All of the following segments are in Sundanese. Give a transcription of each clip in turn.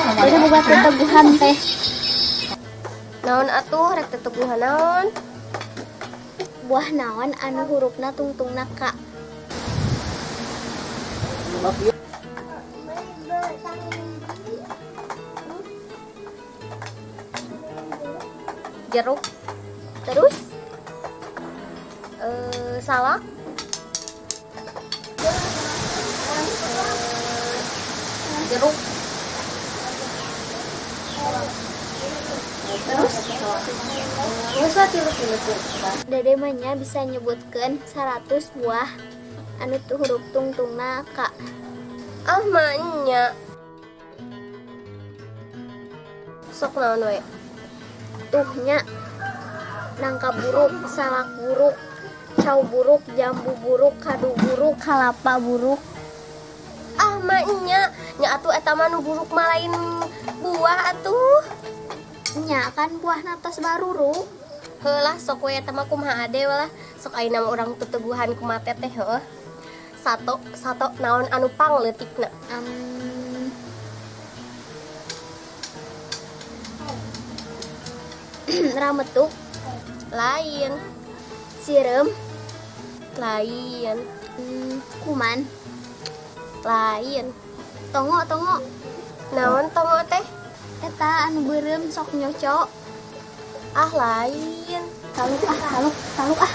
Dede boga teteguhan teh. Naon atuh, rek teteguhan naon? Buah naon anu hurufna tungtungna K? Jeruk. Terus? Salak. Jeruk. Terus? Nggak usah tilu-tilu. Dede mah nya bisa nyebutkeun 100 buah anu tuh huruf tungtungna K. Ah, mah nya. Sok naon we? Tuh nya, nangka buruk, salak buruk, cau buruk, jambu buruk, kadu buruk, kalapa buruk. Ah, mah nya. Nya atuh eta mah nu buruk mah lain buah atuh. Nya kan buahna tos baruruk. Heulah, sok we eta mah kumaha ade lah. Sok ayeuna mah urang teteguhan kumaha teteh heuh. Sato, sato naon anu pangleutikna? Rametuk. Lain. Sireum. Lain. Kuman. Lain. Tongo, tongo. Naon tongo teh? Eta anu beureum sok nyocok. Ah, lain. Taluk ah, taluk, taluk ah.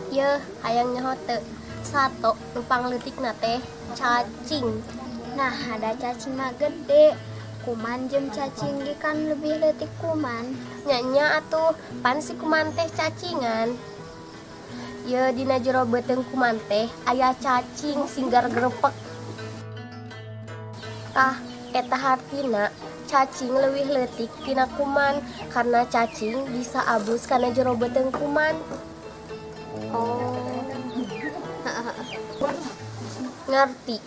Yeuh, hayang nyaho teu? Sato nu pangleutikna teh cacing. Nah, ada cacing mah gede. Kuman jeung cacing ge kan lebih leutik kuman. Nya nya atuh, pan si kuman teh cacingan. Ye, dina jero beuteung kuman teh aya cacing singgar gerepek. Tah, eta hartina cacing leuwih leutik tina kuman karena cacing bisa abus kana jero beuteung kuman. Oh. Ngerti.